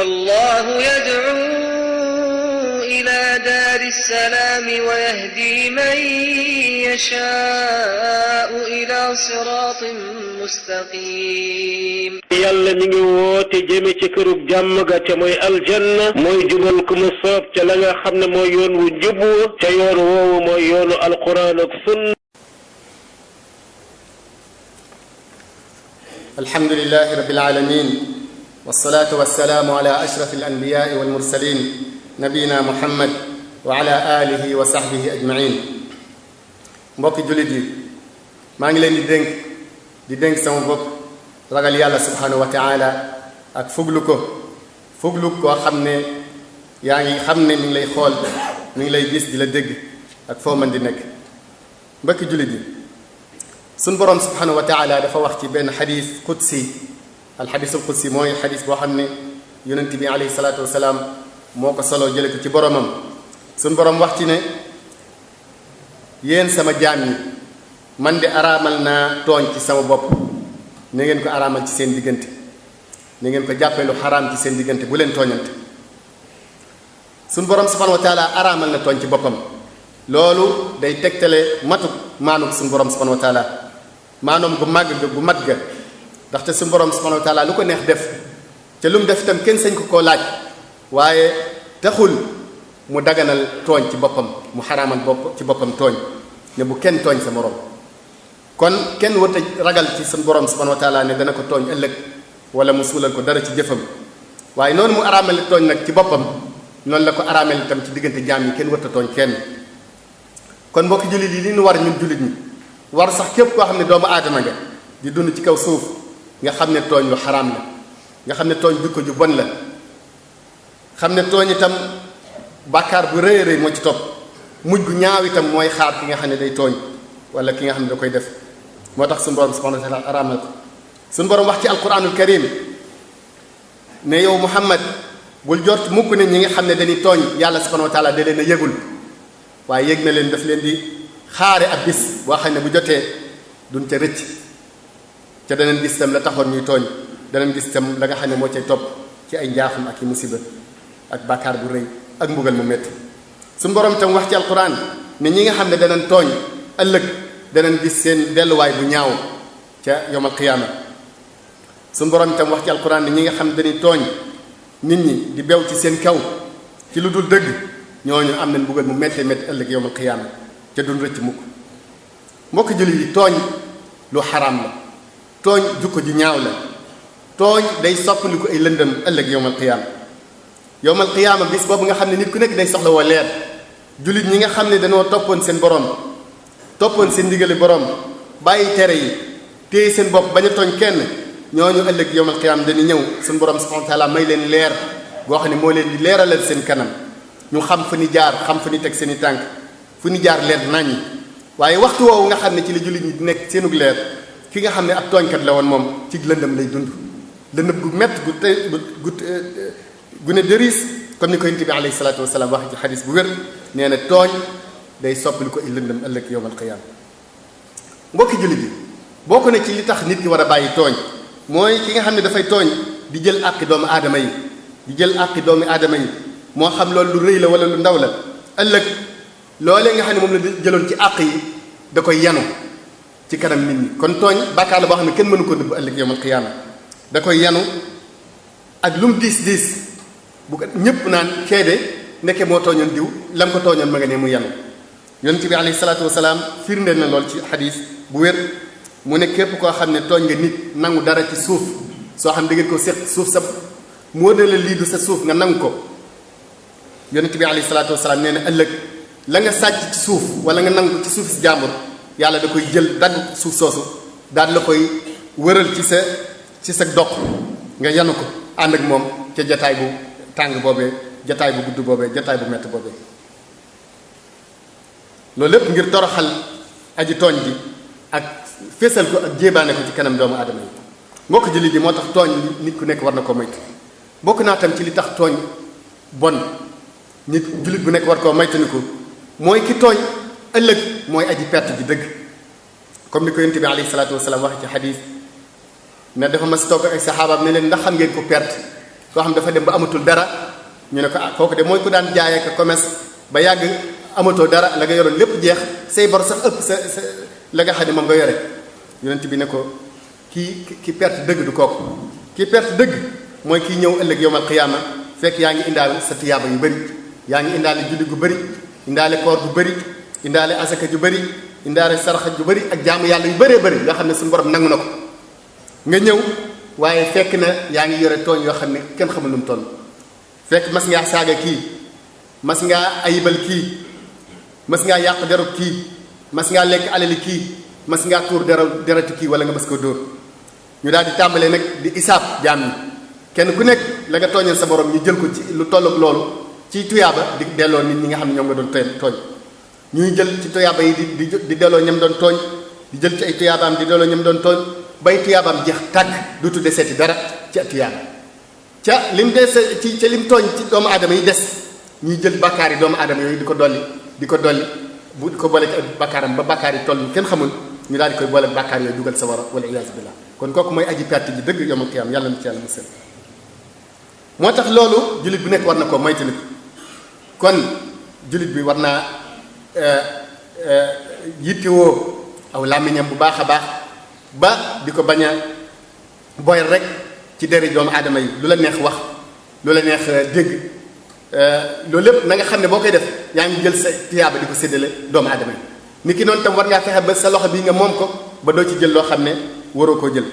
الله يدعو إلى دار السلام ويهدي من يشاء إلى صراط مستقيم yàlla mi ngi woote jëme ci kërug jàmm ga ca mooy aljanna mooy jubal ku mu soob ca la nga xam ne mooy yoon wu jubbu ca yoon woowu mooy yoonu alquran ak sunna. alhamdulillahi rabbil alamin wassalatu wassalamu ala ashraf al anbiya'i wal mursalin nabiyina muhammad wa ala alihi wa sahbihi ajma'in. mbokki jullit yi maa ngi leen di dénk sama bopp ragal yàlla subhanahu wa ta'ala ak fuglu koo xam ne yaa ngi xam ne mi ngi lay xool mi ngi lay gis di la dégg ak foo mën di nekk. mbokki jullit yi suñ boroom subhanahu wa ta'ala dafa wax ci benn xadis qudsi alxadisul qudsi mooy xadis boo xam ne yonent bi alayhi salaatu wasalaam moo ko solo jële ko ci boromam. suñ boroom wax ci ne yéen sama jaam yi man de araamal naa tooñ ci sama bopp ni ngeen ko araamal ci seen diggante ni ngeen ko jàppee lu xaraam ci seen diggante bu leen tooñante. suñ boroom subhanahu wa taala araamal na tooñ ci boppam loolu day tegtale matuk maanuk suñ boroom subhanahu wa taala maanoom gu mat ga ndaxte suñ boroom subhanahu wa taala lu ko neex def te lu mu def itam kenn sañ ko koo laaj waaye taxul mu daganal tooñ ci boppam mu xaraamal ci boppam tooñ ne bu kenn tooñ sa moroom. kon kenn warta ragal ci suñu borom subhanahu wa taala ne dana ko tooñ ëllëg wala mu suulal ko dara ci jëfam waaye noonu mu araamale tooñ nag ci boppam noonu la ko araamale itam ci diggante jaam yi kenn warta tooñ kenn. kon mbokki jullit yi li ñu war ñun jullit ñi war sax képp koo xam ne doomu aadama nga di dund ci kaw suuf nga xam ne tooñ lu xaraam la nga xam ne tooñ jikko ju bon la xam ne tooñ itam bàkkaar bu rëy rëy moo ci topp mujj gu ñaaw itam mooy xaar ki nga xam ne day tooñ wala ki nga xam ne da koy def. moo tax suñu borom subhanahu wa ta'ala araamal ko suñu borom wax ci alquranul karim ne yow Muhammad bul jort mukk ne ñi nga xam ne dañuy tooñ yàlla subhanahu wa ta'ala da leen a yëgul waaye yëg na leen daf leen di xaare ab bis boo xam ne bu jotee duñ ca rëcc ca danañ gis tam la taxoon ñuy tooñ danañ gis tam la nga xam ne moo cay topp ci ay njaaxum ak i musiba ak bàkkaar bu rëy ak mbugal mu métti. suñu borom tam wax ci alquran ne ñi nga xam ne danañ tooñ ëllëg danañ gis seen delluwaay bu ñaaw ca yawmal qiyaama. suñu borom itam wax ci alquran ne ñi nga xam ne dañuy tooñ nit ñi di bew ci seen kaw ci lu dul dëgg ñooñu am nañ mbugal mu méttee métti ëllëg yawmal qiyaama ca duñ rëcc mukk. mbokk jullit yi tooñ lu xaraam la tooñ jukko ju ñaaw la tooñ day soppali ko ay lëndëm ëllëg yawmal qiyaama. yawmal qiyaama bis boobu nga xam ne nit ku nekk day soxla woo leer jullit ñi nga xam ne dañoo toppoon seen borom toppoon seen ndigali borom bàyyi tere yi téye seen bopp bañ a tooñ kenn ñooñu ëllëg yawmal qiyaama dañuy ñëw suñu borom subhanahu wa ta'ala may leen leer goo xam ne moo leen di leeralal seen kanam ñu xam fu ni jaar xam fu ni teg seen i tànk fu ni jaar leer naññi. waaye waxtu woowu nga xam ne ci la jullit ñi di nekk seenug leer ki nga xam ne ab tooñkat la woon moom ci lëndëm lay dund lëndëm gu mett gu ne dëriis comme ni ko Yonent bi alayhi salaatu wasalaam wax ci xadis bu wér nee na tooñ day soppali ko ay lëndëm ëllëg yawmal qiyaama. mbokki jullit yi bokk na ci li tax nit ki war a bàyyi tooñ mooy ki nga xam ne dafay tooñ di jël àqi doomu aadama yi moo xam loolu lu rëy la wala lu ndaw la ëllëg loolee nga xam ne moom la jëloon ci àq yi da koy yanu ci kanam nit ñi. kon tooñ bàkkaar la boo xam ne kenn mënu ko nëbb ëllëg yawmal qiyaama da koy yanu ak lu mu diis bu ko ñëpp naan keede nekke moo tooñoon diw lam ko tooñoon ma nga ne mu yanu. yonent bi alayhi salaatu wasalaam firndeel na lool ci xadis bu wér mu ne képp koo xam ne tooñ nga nit nangu dara ci suuf soo xam ne da ngeen ko séq suuf sa moo ne la lii du sa suuf nga nangu ko yonent bi alayhi salaatu wasalaam nee na ëllëg la nga sàcc ci suuf wala nga nangu ci suuf si jàmbur yàlla da koy jël dagg suuf soosu daal la koy wëral ci sa doq nga yanu ko ànd ak moom ca jataay bu tàng boobee jataay bu gudd boobee jataay bu mett boobee. loolu lépp ngir toroxal aji tooñ ji ak fésal ko ak jéebaane ko ci kanam doomu aadama yi. mbokk jullit yi moo tax tooñ nit ku nekk war na ko moytu bokk naa tam ci li tax tooñ bon nit jullit bu nekk war koo moytandiku mooy ki tooñ ëllëg mooy aji perte ji dëgg comme ni ko Yonent bi alayhi salaatu wasalaam wax ci xadiis ne dafa mas toog ak saxaabaam ne leen ndax xam ngeen ko perte koo xam dafa dem ba amatul dara ñu ne ko ah kooku de mooy ku daan jaay ak commerce ba yàgg amatoo dara la nga yoroon lépp jeex say bor sax ëpp sa la nga xam ne moom nga yore yonent bi ne ko ki perte dëgg du kooku ki perte dëgg mooy kii ñëw ëllëg yowmal qiyaama fekk yaa ngi indaale sa tiyaaba yu bëri yaa ngi indaale julli gu bëri indaale koor gu bëri indaale asaka ju bëri indaale saraxa ju bëri ak jaamu yàlla yu bëree bëri nga xam ne suñu borom nangu na ko nga ñëw waaye fekk na yaa ngi yore tooñ yoo xam ne kenn xamul nu mu toll fekk mas ngaa saaga kii mas ngaa ayibal kii mas ngaa yàq derub kii mas ngaa lekk alali kii mas ngaa tuur derati kii wala nga mas ko dóor ñu daal di tàmbalee nag di isaab jaam yi kenn ku nekk la nga tooñal sa borom ñu jël ko ci lu tollook loolu ci tuyaaba di delloo nit ñi nga xam ne ñoom nga doon tooñ ñuy jël ci tuyaaba yi di delloo ñam doon tooñ di jël ci ay tuyaabaam di delloo ñam doon tooñ bay tuyaabaam jeex tàkk duutu deseeti dara ci ak tuyaaba ca lim des ca lim tooñ ci doomu aadama yi des ñuy jël bakkaar yi doomu aadama yooyu di ko dolli bu di ko boole ci ak bakkaaram ba bakkaar yi toll kenn xamul ñu daal di koy boole bakkaar yooyu dugal sa wara wala iyaazu billah kon kooku mooy aji perte ji dëgg yawmal qiyaam yàlla na ci yàlla musal moo tax loolu jullit bu nekk war na koo moytandiku kon jullit bi war naa yittewoo aw làmmiñam bu baax a baax ba di ko bañ a boyal rek ci deri doomu aadama yi lu la neex wax lu la neex dégg loolu lépp na nga xam ne boo koy def yaa ngi jël sa tiyaaba di ko séddale doomu aadama yi nit ki noonu tam war ngaa fexe ba sa loxo bii nga moom ko ba doo ci jël loo xam ne waroo koo jël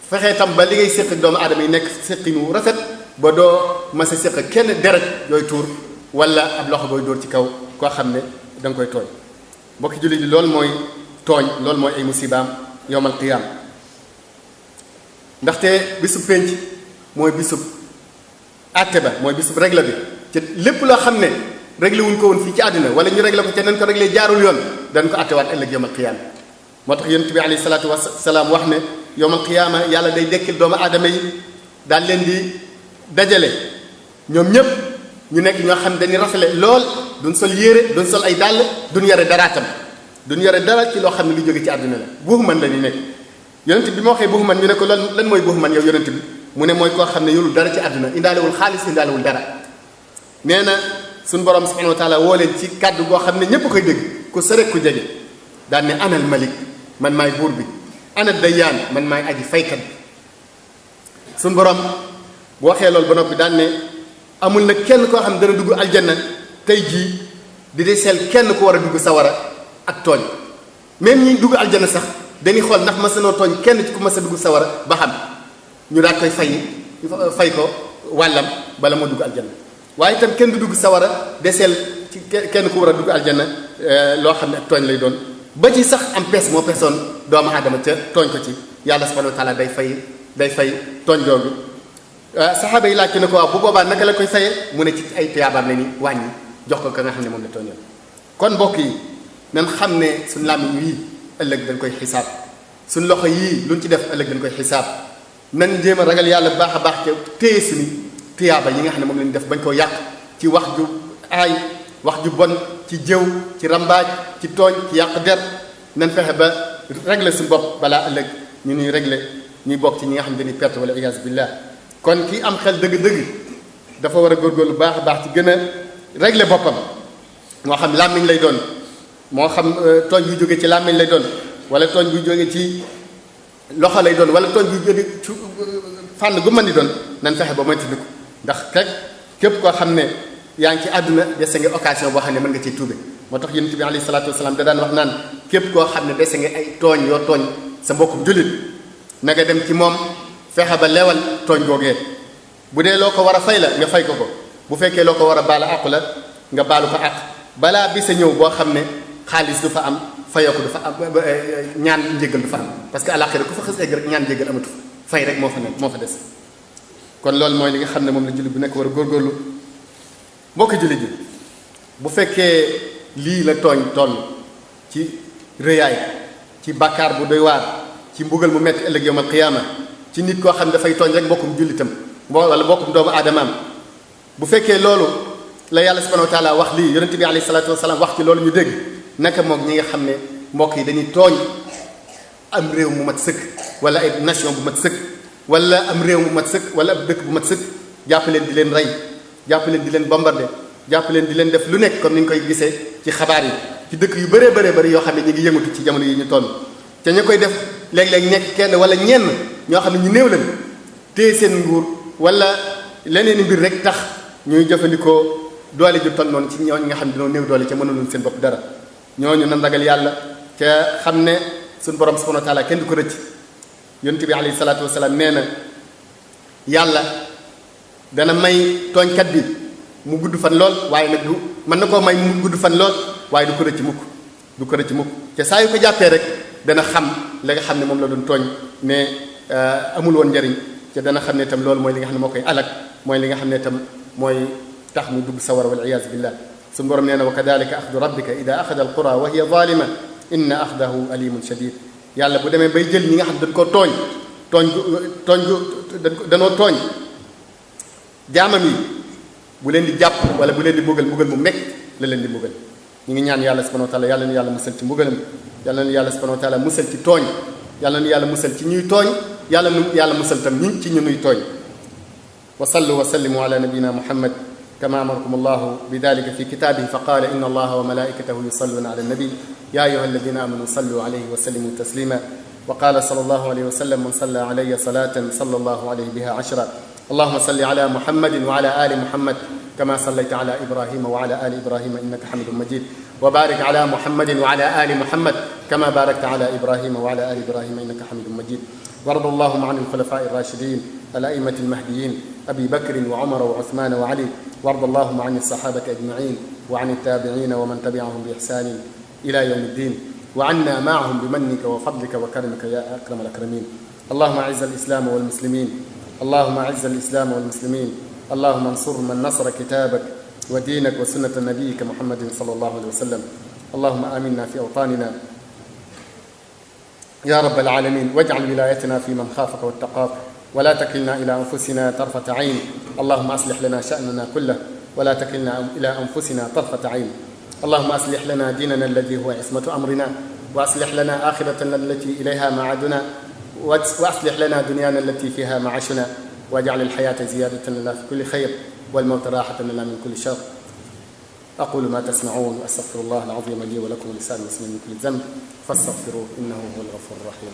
fexee tam ba li ngay séq doomu aadama yi nekk séqinu rafet ba doo mas a séq kenn deret yooyu tuur wala ab loxo booy dóor ci kaw koo xam ne da nga koy tooñ mbokki jullit yi loolu mooy tooñ loolu mooy ay musibaam yowmal qiyaam ndaxte bisub pénc mooy bisub àtte ba mooy bisub règle bi ci lépp loo xam ne réglé wuñ ko woon fii ci àddina wala ñu réglé ko ca nañ ko réglé jaarul yoon dañ ko àttewaat ëllëg yowmal qiyaama moo tax yonent bi alayhi salaatu wasalaam wax ne yowmal qiyaama yàlla day dekkil doomu aadama yi daal leen di dajale ñoom ñëpp ñu nekk ñoo xam dañuy rafale lool duñ sol yére duñ sol ay dàll duñ yore daraatam duñ yore dara ci loo xam ne lu jóge ci àdduna la buuxuman la ñu nekk yonent bi ma waxee buuxuman ñu ne ko lan mooy buuxuman yow yonent bi mu ne mooy koo xam ne yorul dara ci àdduna indaalewul xaalis indaalewul dara nee na suñu borom subhanahu wa taala woo leen ci kàddu goo xam ne ñépp koy dégg ku sore ku jege daan ne anal malik man maay buur bi anal dayyaan man maay aji faykat bi suñu borom bu waxee loolu ba noppi daan ne amul nag kenn koo xam ne dana dugg aljanna tey jii di deseel kenn ku war a dugg sawara ak tooñ même ñi dugg aljanna sax dañuy xool ndax mas nanoo tooñ kenn ci ku mas a dugg sawara ba xam ñu daal koy fay ko wàllam bala moo dugg aljanna waaye itam kenn du dugg sawara deseel ci kenn ku war a dugg aljanna loo xam ne ak tooñ lay doon ba ci sax am pees moo peesoon doomu aadama te tooñ ko ci yàlla subhanahu wa taala day fay tooñ googu saxaaba yi laajte ne ko waaw bu boobaa naka la koy faye mu ne ci ay tuyaabaam la ni wàññi jox ko ka nga xam ne moom la tooñoon kon mbokk yi nan xam ne suñ làmmiñ yii ëllëg dañ koy xisaab suñ loxo yii luñ ci def ëllëg dañ koy xisaab nan jéem a ragal yàlla bu baax a baax te téye suñu tuyaaba yi nga xam ne moom lañu def bañ koo yàq ci wax ju aay wax ju bon ci jëw ci rambaaj ci tooñ ci yàq der nan fexe ba régler suñu bopp balaa ëllëg ñu ñuy régler ñuy bokk ci ñi nga xam ne dañuy perte wala iyaazu billah kon kii am xel dëgg-dëgg dafa war a góorgóorlu baax a baax ci gën a régler boppam moo xam làmmiñ lay doon moo xam tooñ buy jóge ci làmmiñ lay doon wala tooñ buy jóge ci loxo lay doon wala tooñ buy jóge ci fànn gu mën di doon nan fexe ba moytandiku ndax rek képp koo xam ne yaa ngi ci àdduna dese nga occasion boo xam ne mën nga ciy tuube moo tax yonent bi alayhi salaatu wasalaam da daan wax naan képp koo xam ne dese nga ay tooñ yoo tooñ sa mbokkum jullit na nga dem ci moom fexe ba leewal tooñ googee bu dee loo ko war a fay la nga fay ko ko bu fekkee loo ko war a baala àqu la nga baalu ko àq balaa bi sa ñëw boo xam ne xaalis du fa am fayoo ko du fa am ñaan njéggal du fa am parce que àlaxira ku fa xës egg rek ñaan njéggal amatu fay rek moo fa des kon loolu mooy li nga xam ne moom la jullit bu nekk war a góorgóorlu mbokki jullit ji bu fekkee lii la tooñ toll ci rëyaay ci bàkkaar bu doy waar ci mbugal mu metti ëllëg yawmal qiyaama ci nit koo xam ne dafay tooñ rek mbokkum jullitam wala mbokkum doomu aadamaam bu fekkee loolu la yàlla subhanahu wa taala wax lii yonent bi alayhi salaatu wasalaam wax ci loolu ñu dégg naka moom ñi nga xam ne mbokk yi dañuy tooñ am réew mu mat sëkk wala ay nation bu mat sëkk wala am réew mu mat sëkk wala ab dëkk bu mat sëkk jàpp leen di leen rey jàpp leen di leen bombardé jàpp leen di leen def lu nekk comme ni ñu koy gisee ci xabaar yi ci dëkk yu bëree bëri yoo xam ne ñu ngi yëngatu ci jamono yi ñu toll te ñu koy def léeg-léeg nekk kenn wala ñenn ñoo xam ne ñu néew lañ téye seen nguur wala leneen i mbir rek tax ñuy jëfandikoo doole ju toll noonu ci ñooñu nga xam ne dañoo néew doole ca mënuluñ seen bopp dara ñooñu nan ragal yàlla ca xam ne suñu borom subhanahu wa taala kenn du ko rëcc yonent bi alayhi salaatu wasalaam nee na yàlla dana may tooñkat bi mu gudd fan lool waaye nag du mën na koo may mu gudd fan lool waaye du ko rëcc mukk te saa yu ko jàppee rek dana xam la nga xam ne moom la doon tooñ ne amul woon njariñ te dana xam ne itam loolu mooy li nga xam ne moo koy alak mooy li nga xam ne itam mooy tax mu dugg sawara wal iyaazu billah suñu borom nee na wa kadalika axdu rabbika ida axada alqura wa hiya zalima inna axdahu alimun shadid yàlla bu demee bay jël ñi nga xam dañ koo tooñ danoo tooñ jaamam yi bu leen di jàpp wala bu leen di mbugal mu mekk la leen di mbugal ñu ngi ñaan yàlla subhanahu wa taala yàlla na yàlla musal ci mbugalam yàlla na yàlla subhanahu wa taala musal ci tooñ yàlla na yàlla musal ci ñuy tooñ yàlla na yàlla musal tam ñi ci ñu nuy tooñ wa sallu wa sallimu ala nabiyina muhammad kama amarakum allahu bidalika fi kitabihi fa qala inna allaha wa malaikatahu yusalluna ala nabi ya ayuha alladina amanu sallu alayhi wa sallimu taslima wa qala sallallahu alayhi wa sallam man salla alayya salatan sallallahu alayhi biha ashra اللهم صل على محمد وعلى آل محمد كما صليت على إبراهيم وعلى آل إبراهيم إنك حميد مجيد وبارك على محمد وعلى آل محمد كما باركت على إبراهيم وعلى آل إبراهيم إنك حميد مجيد وارض اللهم عن الخلفاء الراشدين الأئمة المهديين أبي بكر وعمر وعثمان وعلي وارض اللهم عن الصحابة أجمعين وعن التابعين ومن تبعهم بإحسان إلى يوم الدين وعنا معهم بمنك وفضلك وكرمك يا أكرم الأكرمين اللهم أعز الإسلام والمسلمين اللهم أعز الإسلام والمسلمين اللهم انصر من نصر كتابك ودينك وسنة نبيك محمد صلى الله عليه وسلم اللهم آمنا في أوطاننا يا رب العالمين واجعل ولايتنا في من خافك واتقاك ولا تكلنا إلى أنفسنا طرفة عين اللهم أصلح لنا شأننا كله ولا تكلنا إلى أنفسنا طرفة عين اللهم أصلح لنا ديننا الذي هو عصمة أمرنا وأصلح لنا آخرتنا التي إليها معادنا وأصلح لنا دنيانا التي فيها معاشنا واجعل الحياة زيادة لنا في كل خير والموت راحة لنا من كل شر أقول ما تسمعون وأستغفر الله العظيم لي ولكم ولسائر المسلمين من كل ذنب فاستغفروه إنه هو الغفور الرحيم